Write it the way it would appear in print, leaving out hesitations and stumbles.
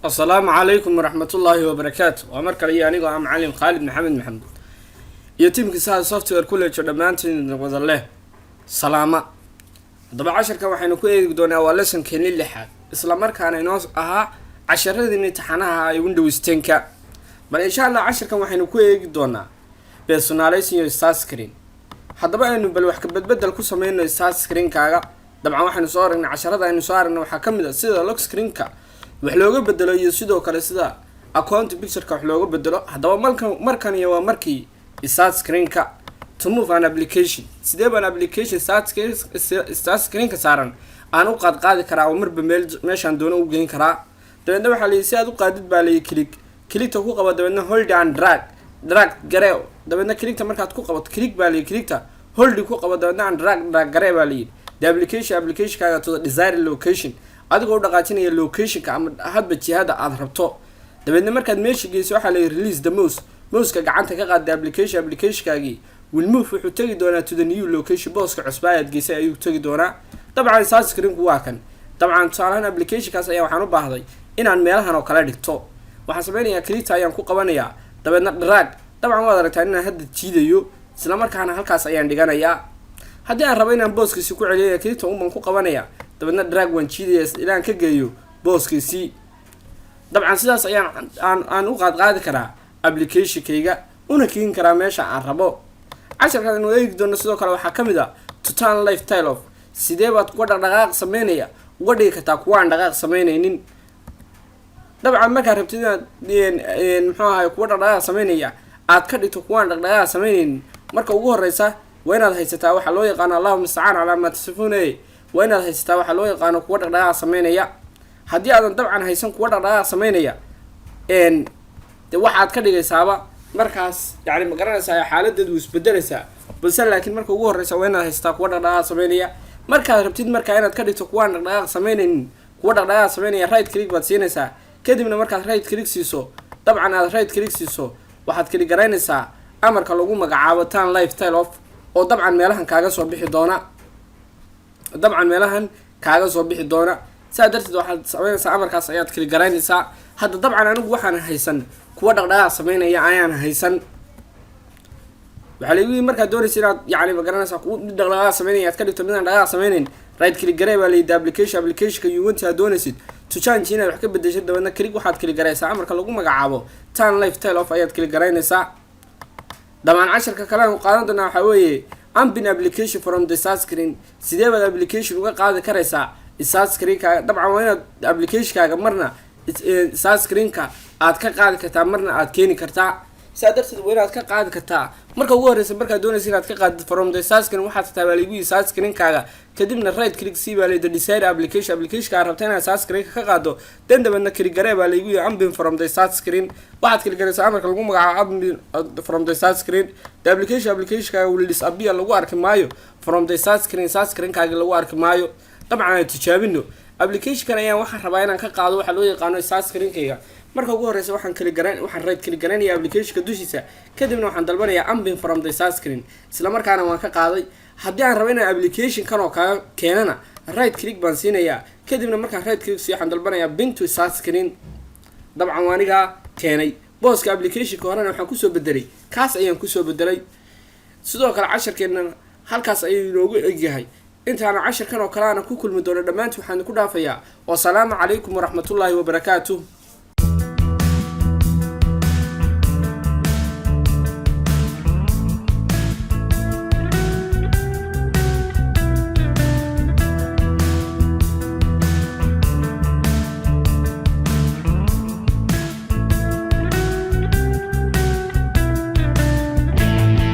Asalaamu calaykum waraxmatullaahi wabarakaatu. Waa mar kale iyo anigoo ah macalin Khaalid Maxamed Maxamuud iyo tiimka Sahal Software College oo dhammaantiin wada leh salaama. Haddaba, casharkan waxaynu ku eegi doonaa waa lessonkeeni lixaad, isla markaana inoo ahaa casharadii imtixaanaha ee Windows 10-ka. Bal insha Allah casharkan waxaynu ku eegi doonaa personalizing your start screen. Haddaba aynu bal wax ka bedbedel ku sameyno start screenkaaga. Dabcan waxaynu soo aragnay, casharada aynu soo aragnay waxaa ka mid a sida lock screenka wax looga bedelo iyo sidoo kale sida account pictureka wax looga bedelo. Haddaba markan markaniyo waa markii start screenka, to move an application. Sidee baan application start screenka saaran aan u qaad qaadi karaa oo marba meel meeshaan doono u geyn karaa? Dabeedna waxaa layihi, si aad u qaadid baa layihi, click, clickta ku qabo, dabeedna hold and drag, drag garee. Dabeedna clickta markaad ku qabato, click baa layihi, clickta hold ku qabo, dabeedna and drag, drag garee baa layidhi, the application, applicationkaaga, to the desired location, adigoo u dhaqaajinaya locationka ama hadba jihada aad rabto. Dabeedna markaad meesha geyso, waxaa layihi, release the mouse, mouseka gacanta ka qaad, the application, applicationkaagii, will move, wuxuu tegi doonaa, to the new location, booska cusba ayaad geysay ayuu tegi doonaa. Dabcan start screenku waa kan. Dabcan tusaalahaan applicationkaas ayaa waxaan u baahday inaan meelahan oo kale dhigto. Waxaan sameynayaa, clickta ayaan ku qabanayaa, dabeedna drag. Dabcan waad aragtaa inaan hadda jiidayo, isla markaana halkaas ayaan dhiganayaa. Haddii aan rabo inaan booskiisi ku celiyo, clickta unbaan ku qabanayaa, dabeedna drag, waan jiidaya ilaan ka geeyo booskiisii. Dabcan sidaas ayaan aan u qaadqaadi karaa applicationkayga, una keeni karaa meesha aan rabo. Casharkan aynu eegi doono sidoo kale waxaa ka mid ah to turn live tile off. Sidee baad kuwa dhaqdhaqaaq sameynaya uga dhigi kartaa kuwa aan dhaqaaq sameynaynin? Dabcan markaad rabtid inaad, muxuu ahay, kuwa dhaqdhaqaaq sameynaya aad ka dhigto kuwaan dhaqdhaqaaq sameynaynin, marka ugu horeysa waa inaad haysataa waxaa loo yaqaano, allahuma mustacaan calaa maa tasifuun, waa inaad haysataa waxaa loo yaqaano kuwa dhaqdhaqaaq sameynaya. Haddii aadan dabcan haysan kuwa dhaqdhaqaaq sameynaya, de waxaad ka dhigaysaaba markaas, yani, ma garanaysaa, xaaladeedu isbedelaysaa. Balse laakiin marka ugu horeysa waa inaad haysataa kuwa dhaqdhaqaaq sameynaya. Markaad rabtid markaa inaad ka dhigto kuwaan dhaqdhaqaaq sameynaynin kuwa dhaqdhaqaaq sameynaya, right click baad siinaysaa. Kadibna markaad right click siiso, dabcan aad right click siiso, waxaad click garaynaysaa amarka lagu magacaabo turn live tile off, oo dabcan meelahan kaaga soo bixi doona. Dabcan meelahan kaaga soo bixi doona. Saa darteed waxaad sameynaysaa, amarkaas ayaad click garaynaysaa. Hadda dabcan anigu waxaan haysan kuwa dhaqdhaqaaq sameynaya ayaan haysan. Waxaa lagu yii, markaad doonaysa inaad, yani, ma garanaysaa, kuwa mid dhaqdhaqaaq sameynaya aad ka dhigto midaan dhaqdhaqaaq sameynayn, right click garee baa layidhi, application, applicationka, you want, aad doonaysid, to change, inaad wax ka bedeshid. Dabeedna click, waxaad click garaysaa amarka lagu magacaabo turn live tile off ayaad click garaynaysaa. Dhamaan casharka kale aan qaadan doonaa waxaa weeye unpin application from the start screen. Sidee baad application uga qaadi karaysaa start screenkaaga? Dabcan waa inaad applicationkaaga marna start screenka aad ka qaadi kartaa, marna aad keeni kartaa. Saa darteed waa inaad ka qaadi kartaa. Marka ugu horeysa markaad doonaysa inaad ka qaadid from the start screen, waxaad tagtaa baa lagu yihi start screenkaaga. Kadibna right click c baa layidhi desired application, applicationka aad rabta inaad start screenka ka qaado. Dan dabeedna click garee baa laygu yihi unpin from the start screen. Waxaad click garaysaa amarka lagu magacaabo unpin from the start screen. The application, applicationkaaga, will disappear, lagu arki maayo, from the start screen, start screenkaagi lagu arki maayo. Dabcan aan tijaabino. Applicationkan ayaan waxaan rabaa inaan ka qaado waxaa loo yaqaano start screenkayga. Marka ugu horeysa waxaan click garan, waxaan right click garanaya applicationka dushiisa. Kadibna waxaan dalbanayaa unpin from the start screen. Isla markaana waan ka qaaday. Haddii aan rabo inaan application kan oo kaga keenana, right click baan siinayaa. Kadibna markaan right click siiyo, waxaan dalbanayaa pin to start screen. Dabcan waa anigaa keenay. Booska applicationka horena waxaan kusoo bedelay, kaas ayaan kusoo bedelay. Sidoo kale casharkeenna halkaas ayuu inoogu egyahay. Intaana casharkan oo kale aana ku kulmi doono, dhammaanti waxaan ku dhaafayaa wasalaamu calaykum waraxmatullaahi wabarakaatuh.